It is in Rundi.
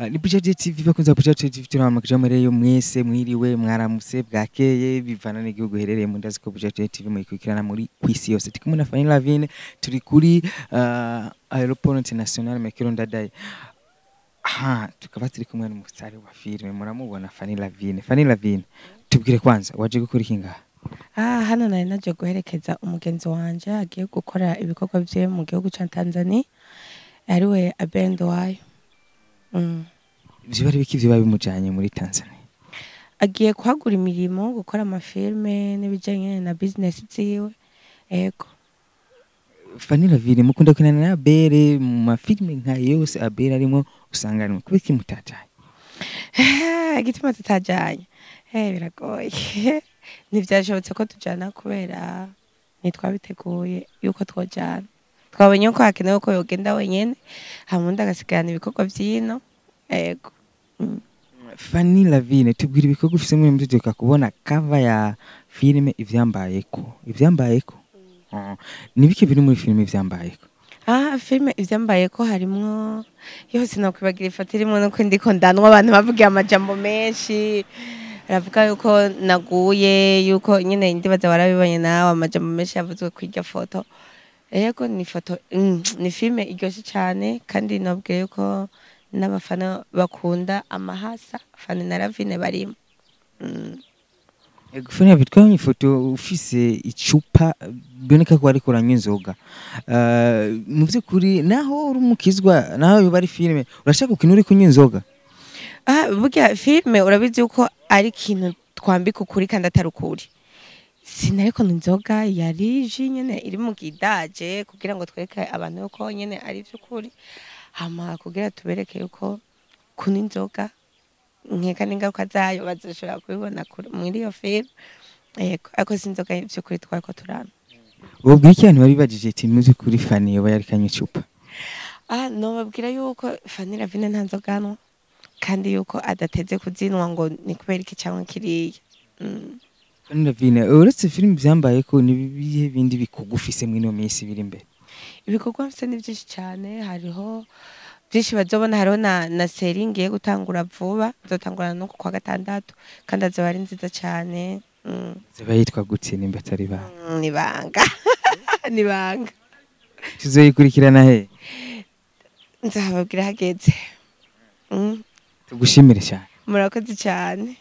Ni Buja TV, bakunze Buja TV, turabaramukije mureyo mwese, mwiriwe, mwaramutse, bwakeye, bivana n'igihugu herereye mu. Ndazi ko Buja TV muyikurikirana muri kwisi yose. Turi kumwe na Fanny Lavine, turi kuri Aéroport International Melchior Ndadaye. Aha tukaba turi kumwe n'umusitari wa filime, muramubona, Fanny Lavine. Fanny Lavine, tubwire kwanza, waje gukora iki ngaha? Ah, hano nari naje guherekeza umugenzi wanje agiye gukora ibikorwa vyiwe mu gihugu ca Tanzania, ariwe Abel Nduwayo. Ivyo bari biki vyoba bimujanye muri Tanzania? Agiye kuhagura imirimo, gukora amafilme n'ibijanye na business ziwe. Ego. Fanny Lavine, mukunda kunana na Abel mu mafilme nka yose Abel arimo, usanga arimo, kubera iki mutajanye? Igituma tutajanye, biragoye, ntivyashobotse ko tujana kubera ntitwabiteguye yuko twojana. Twabonye ko hakenewe ko yogenda wenyene, hama undi agasigarana ibikorwa vy'ino. Ego. Fanny Lavine, tubwira ibikorwa ufise muri muzika, kubona cover ya filime Ivyambayeko. Ivyambayeko, nibiki biri muri filime Ivyambayeko? Ah, filime Ivyambayeko harimwo yose, nokwibagira ifoto irimwo nuko ndiko ndanwa, abantu bavugiye amajambo menshi, baravuga yuko naguye, yuko nyine ndibaza warabibonye nawe, amajambo menshi yavuzwe kw'irya foto. Yego, ni foto, ni filime iryoshe cane, kandi nabwiye yuko n'abafana bakunda amahasa Fanny na Lavine barimo. Ego, Fanny Lavine, twabonye ifoto ufise icupa, biboneka ko wariko uranywa inzoga. Mu vy'ukuri, naho uri umukizwa, naho yoba ari filime, urashaka gukina uri kunywa inzoga? Ah, burya filime urabizi yuko ari ikintu twambika ukuri kandi atari ukuri. Sinariko inzoga, yari jus nyene iri mu kidaje kugira ngo twereke abantu yuko nyene ari ivy'ukuri, hama kugira tubereke yuko kunywa inzoga nkeka n'ingaruka zayo bazoshobora kubibona muri iyo filime. Yego, ariko si inzoga vy'ukuri twariko turanywa. Wobwira iki abantu bari bajije ati mu vy'ukuri Fanny yoba yariko anywa icupa? Ah, nobabwira yuko Fanny Lavine nta nzoga anywa, kandi yuko adateze kuzinwa ngo ni kubera iki canke kiriya. Fanny Lavine, uretse filime Ivyambayeko, ni ibihe bindi bikorwa ufise mw'ino minsi biri imbere? Ibikorwa mfise ni vyinshi cane, hariho vyinshi bazobona, hariho na série ngiye gutangura vuba, nzotangura no ku kwa gatandatu, kandi azoba ari nziza cane. Ziba yitwa gute nimba atari ibanga? Nibanga, nibanga. Tuzoyikurikirana he? Nzahababwira hageze. Tugushimire cyane. Murakoze cane.